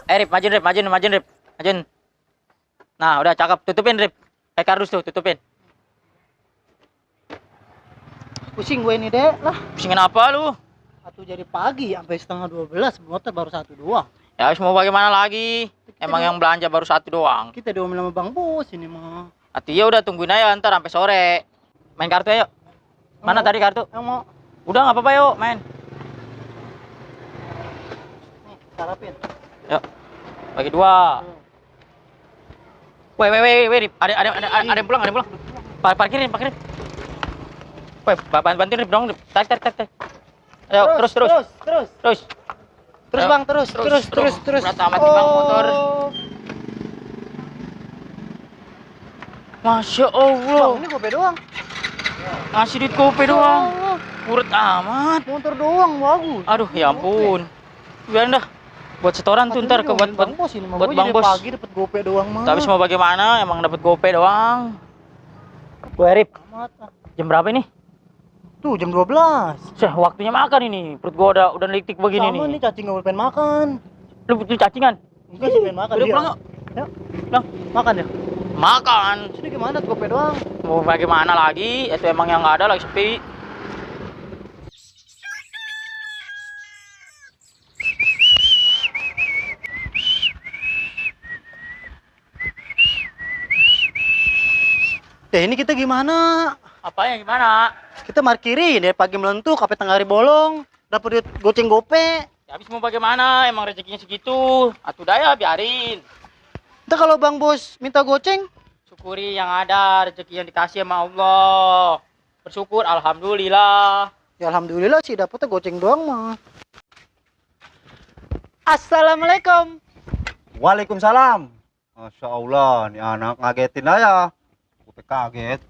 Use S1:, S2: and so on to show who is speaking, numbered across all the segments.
S1: Rip, majin Rip, majin, Rip. Majin. Nah, udah cakep. Tutupin Rip. Kardus tuh, tutupin.
S2: Pusing gue ini, Dek. Lah,
S1: Pusingin apa lu?
S2: satu jadi pagi sampai setengah 12, motor baru satu doang.
S1: Ya harus mau bagaimana lagi? Emang yang belanja baru satu doang.
S2: Kita diomelin sama Bang Bos ini mah.
S1: Hati ya udah tungguin aja ntar sampai sore. Main kartu ayo. Mana tadi kartu?
S2: Yang mau.
S1: Udah nggak apa-apa yuk main.
S2: Nih, sarapin.
S1: Yuk. Bagi dua. Weh, ada yang pulang, Parkirin. Weh, bantuin Rip dong, Rip. Tarik. Ayo, terus.
S2: Terus
S1: Ayo,
S2: Bang, terus.
S1: Berat amat nih, Bang, motor. Masya Allah.
S2: Bang, ini gope doang.
S1: Ngasih duit kopi doang. Urut amat.
S2: Motor doang, bagus.
S1: Aduh, ya ampun. Biarin dah. Buat setoran tuh ntar ke buat
S2: Bang Bos ini mah.
S1: buat
S2: Gua
S1: Bang
S2: jadi
S1: Bos.
S2: pagi dapat gope doang mah.
S1: Tapi mau bagaimana? Emang dapat gope doang. Gue Rip.
S2: Amat.
S1: Jam berapa ini?
S2: Tuh jam 12.
S1: Waktunya makan ini. Perut gua udah litik begini
S2: Sama
S1: nih.
S2: nih cacing gak pengen makan.
S1: Lu cacingan?
S2: Enggak sih pengen makan
S1: Udah
S2: dia.
S1: pulang yuk.
S2: Yuk,
S1: Pulang.
S2: makan ya.
S1: Makan.
S2: Sini gimana gope doang.
S1: Mau bagaimana lagi? Itu emang yang nggak ada lagi sepi.
S2: Ini kita gimana?
S1: Apanya gimana?
S2: Kita markirin ya pagi melentuk sampai tengah hari bolong, dapat duit goceng gope.
S1: Ya habis mau bagaimana? Emang rezekinya segitu. Atuh daya biarin.
S2: Ntar kalau Bang Bos minta goceng,
S1: Syukuri yang ada, rezeki yang dikasih sama Allah. Bersyukur, alhamdulillah.
S2: ya alhamdulillah sih dapetnya goceng doang mah. Assalamualaikum.
S3: Waalaikumsalam. Masya Allah, nih anak ngagetin aja. Gue kaget.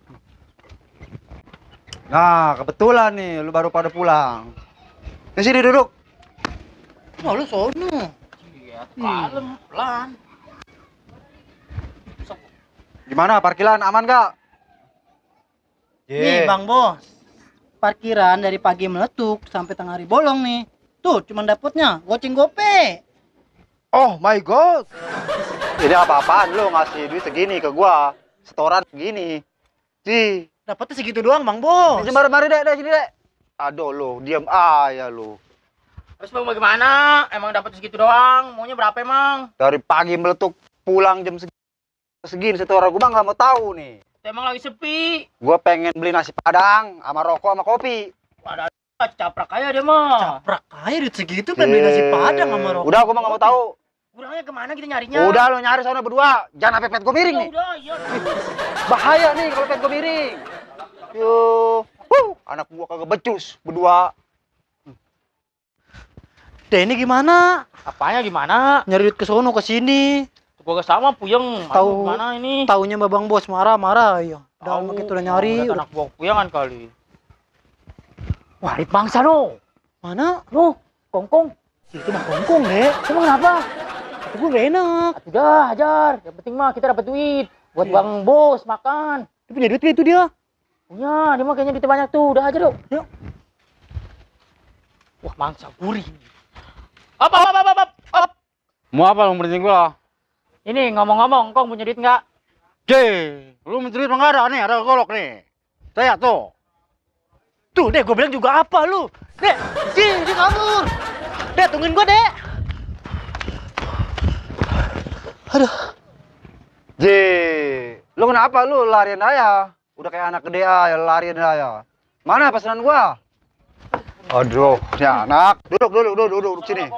S3: Nah, kebetulan nih, lu baru pada pulang. Di sini duduk.
S2: Oh, lu sono.
S1: Iya, kalem, pelan.
S3: Gimana, parkiran aman gak?
S2: Nih Bang Bos, parkiran dari pagi meletup sampai tengah hari bolong nih. Tuh, cuman dapetnya goceng gope.
S3: Oh my god. Ini apa-apaan lu ngasih duit segini ke gua? Setoran segini. Sih.
S2: Dapetnya segitu doang Bang Bos.
S3: Mari dek, sini dek. Aduh lu, diam aja lu.
S1: Terus mau bagaimana? Emang dapat segitu doang? Maunya berapa emang?
S3: Dari pagi meletup pulang jam segini setoran gua mah nggak mau tahu nih.
S1: Itu emang lagi sepi.
S3: Gua pengen beli nasi padang sama rokok sama kopi.
S1: Ada caprak aja dia mah.
S2: Caprak aja duit segitu pengen beli nasi padang sama rokok.
S3: Udah gua mah nggak mau tahu.
S1: Kurangnya kemana kita nyarinya?
S3: Udah lu nyari sana berdua. Jangan sampai pet gua miring nih.
S1: Udah, iya.
S3: Bahaya nih kalau pet gua miring. Yo, anak gua kagak becus berdua.
S2: Deh ini gimana?
S1: Apanya gimana?
S2: Nyari duit ke sono ke sini.
S1: Gua sama puyeng.
S2: Tahu
S1: Gimana ini?
S2: Taunya Bang Bos marah-marah ya. Dalam kita udah nyari.
S1: Anak buah puyangan kali. Wah, Rip bangsa no.
S2: Mana?
S1: No, kongkong.
S2: Itu mah kongkong, Dek.
S1: Emang kenapa?
S2: Itu gue gak enak.
S1: Udah, hajar. Yang penting mah kita dapat duit buat
S2: Iya.
S1: Bang Bos makan.
S2: Dia punya duit gak itu dia?
S1: Punya, dia mah kayaknya duitnya banyak tuh. Udah aja dong.
S2: Yuk.
S1: Wah, mangsa gurih. Up.
S3: Mau apa lu berhenti gua?
S1: Ini ngomong-ngomong, Kong punya duit nggak?
S3: Lu mencuri mah nggak ada nih, ada golok nih. Saya tuh.
S2: Tuh, Dek, gue bilang juga apa lu? Dek, dia kabur. Dek, tungguin gue, Dek. Aduh.
S3: Lu kenapa lu larian aja? Udah kayak anak gede aja, larian aja. Mana pesanan gua? Aduh, ya anak. Duduk sini.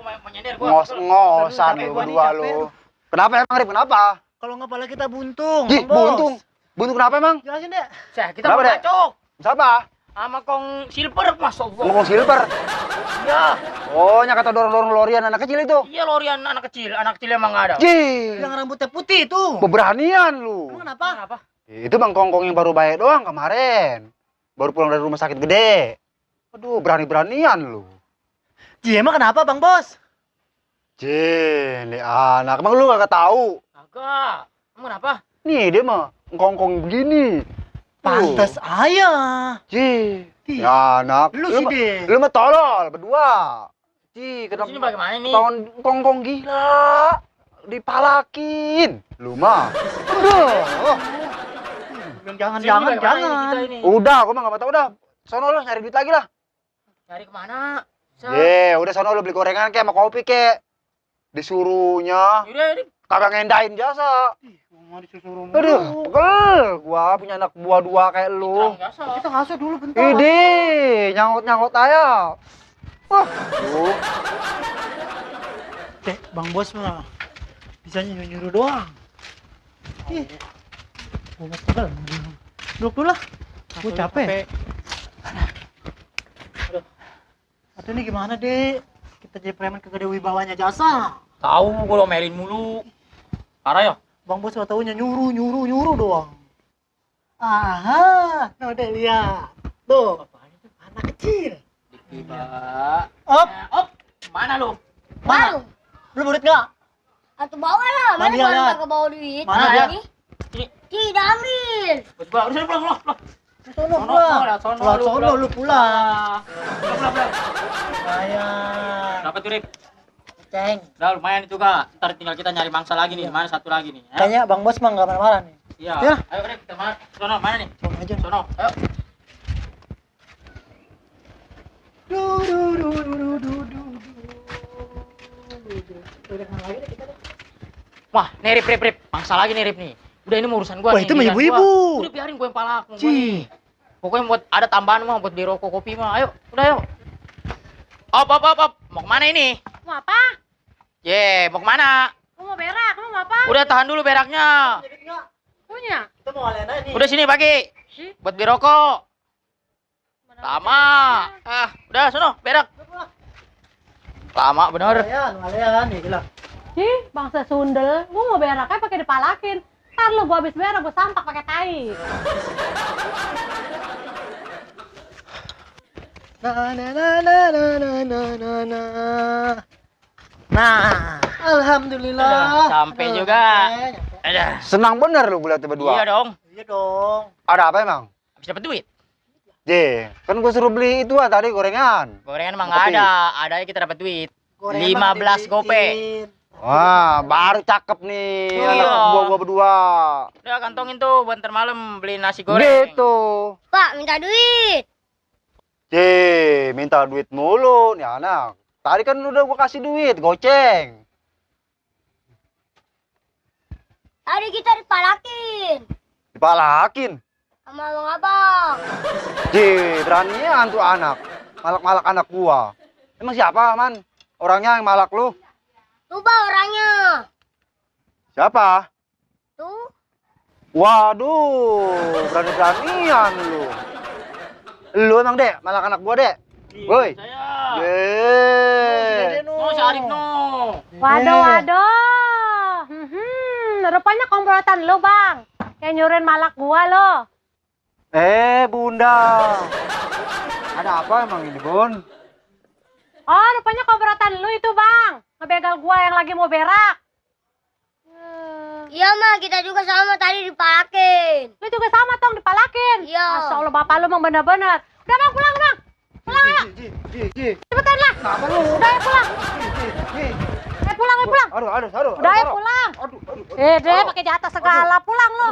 S3: Ngosan lu berdua lu. Kenapa emang, Rip? Kenapa?
S2: Kalau nggak pala kita buntung,
S3: Ji,
S2: Bang Bos.
S3: buntung. Buntung kenapa emang?
S2: Jelasin, Dek.
S1: Kita
S3: Kenapa,
S1: mau
S3: Dek?
S1: cocok
S3: Siapa?
S1: sama Kong Silver, Mas Allah.
S3: Ngomong silver.
S1: Iya.
S3: Oh, nya kata dorong-dorong lorian anak kecil itu.
S1: Iya, lorian anak kecil emang nggak ada.
S2: Yang rambutnya putih itu.
S3: Keberanian lu.
S2: Emang kenapa?
S1: Kenapa?
S3: Itu Bang Kongkong yang baru baik doang kemarin. Baru pulang dari rumah sakit gede. Aduh, berani-beranian lu.
S2: Ji, emang kenapa, Bang Bos?
S3: Ini anak. Emang lu gak tahu?
S1: Agak. Emang kenapa?
S3: Nih, dia mah Kongkong begini.
S2: Pantes aja.
S3: Ya anak.
S2: Lu sih, Dek.
S3: Lu mah tolol berdua.
S1: Terus
S3: Kenapa
S1: ini bagaimana nih?
S3: tahun Kongkong gila. dipalakin. Lu mah.
S2: Aduh. Jangan,
S1: Sini
S2: jangan,
S1: juga, kemana ini kita
S2: jangan.
S1: ini?
S3: Udah, gua mah enggak mau tahu udah. Sono lu nyari duit lagi lah.
S1: Cari kemana?
S3: Udah sono lu beli gorengan kek sama kopi kek. Disuruhnya
S1: Udah, ini.
S3: kagak ngendain jasa.
S2: Mau disuruh
S3: Aduh,
S2: mulu.
S3: pegel. Gua punya anak buah dua kayak lu.
S2: Kita ngasuh dulu bentar.
S3: Ide, nyangkut-nyangkut aja. Wah, lu.
S2: Bang Bos mah bisa nyuruh doang. Ih. Gua mau pegel. Duduk dulu lah. Gua capek. Aduh. Aduh ini gimana, Dek? Kita jadi preman kagak ada wibawanya jasa.
S1: Tahu gua omelin mulu. Parah ya?
S2: Bang Bos nggak taunya nyuruh doang. Aha, nah udah lihat. Tuh, anak kecil.
S1: Tiba.
S2: Op,
S1: Op, mana lu?
S2: mana? Belum murid nggak?
S4: Atau bawa lah,
S2: Mana
S4: mana
S2: dia,
S4: baru
S2: lihat?
S4: kagak bawa duit.
S2: Mana
S4: Nah,
S2: dia?
S4: ini?
S1: Sini.
S4: Tidak ambil.
S1: Buat gua. Udah pulang.
S2: Sono
S1: Sono,
S2: pulang.
S1: lewat sono,
S2: Lewat
S1: lu
S2: sono
S1: pulang.
S2: lu pulang.
S1: Pulang.
S2: Sayang.
S1: Berapa tuh, Rip?
S2: Ceng.
S1: Udah lumayan itu, Kak. Ntar tinggal kita nyari mangsa lagi nih. Mana satu lagi nih? Ya?
S2: Kayaknya Bang Bos mah nggak marah-marah nih.
S1: Iya.
S2: Ya.
S1: Ayo, Rip, kita mana? Sono, mana nih?
S2: Sono aja.
S1: Sono. Ayo.
S2: Du, du, du, du, du, du, du. Udah kemana lagi deh kita deh.
S1: Wah, nih Rip. Mangsa lagi nih, Rip nih. Udah ini mau urusan gua
S2: Wah,
S1: nih.
S2: itu mah
S1: giliran
S2: ibu-ibu.
S1: gua. Udah biarin gua yang palak.
S2: Cih.
S1: Pokoknya buat ada tambahan mah buat beli rokok kopi mah. Ayo, udah yuk. Op. Mau kemana ini?
S4: Mau apa?
S1: Mau kemana?
S4: Lu mau berak, lu mau apa?
S1: Udah tahan dulu beraknya.
S2: Jadi nggak?
S4: Punya.
S2: Kita mau ngalahin aja nih.
S1: Udah sini pagi. Buat beli rokok. Lama. Udah sono berak. Lama bener.
S2: Ngalahin nih gila.
S4: Ih, bangsa sundel. Gua mau beraknya pakai dipalakin. Ntar lu gua habis berak, gua sampak pakai tai.
S2: Nah, alhamdulillah.
S1: Sampai
S2: Aduh,
S1: juga.
S2: nyampe.
S1: Ada.
S3: Senang bener lu gua liat berdua.
S1: Iya dong.
S2: Iya dong.
S3: Ada apa emang?
S1: Habis dapat duit.
S3: Kan gua suruh beli itu tadi gorengan.
S1: Gorengan emang
S3: Kopi.
S1: nggak ada. Adanya kita dapat duit.
S2: Gorengan
S1: 15 gope.
S2: dibikin.
S3: Wah, baru cakep nih
S1: Iya.
S3: anak buah gua berdua.
S1: Udah kantongin tuh buat ntar malam beli nasi goreng.
S3: Gitu.
S4: Pak, minta duit.
S3: Minta duit mulu nih anak. Tadi kan udah gua kasih duit, goceng.
S4: Tadi kita dipalakin
S3: Dipalakin.
S4: sama abang-abang.
S3: Beraninya hantu anak. Malak-malak anak gua. Emang siapa, Man? Orangnya yang malak lu?
S4: Tuh, Bang, orangnya.
S3: Siapa?
S4: Tuh.
S3: Waduh, berani-beranian lu. Lu emang, Dek, malak anak gua, Dek. Woi.
S1: Saya.
S3: Yeay.
S1: No, si Arif no.
S4: Waduh. Rupanya komplotan lu, Bang. Kayak nyuruhin malak gua lo.
S3: Bunda. Ada apa emang ini, Bun?
S4: Oh, rupanya komplotan lu itu, Bang. Ngebegal gua yang lagi mau berak. Iya, Ma. Kita juga sama tadi dipalakin. Lu juga sama, Tong, dipalakin. Iya. Masya Allah, bapak lu emang bener-bener. Udah, Bang, pulang, Bang. Pulang, ayo. Cepetan lah.
S3: Kenapa lu?
S4: Udah, ayo pulang. Ayo pulang.
S3: Aduh.
S4: Udah, ayo pulang.
S3: Aduh.
S4: Deh, pakai jatah segala. Pulang lu.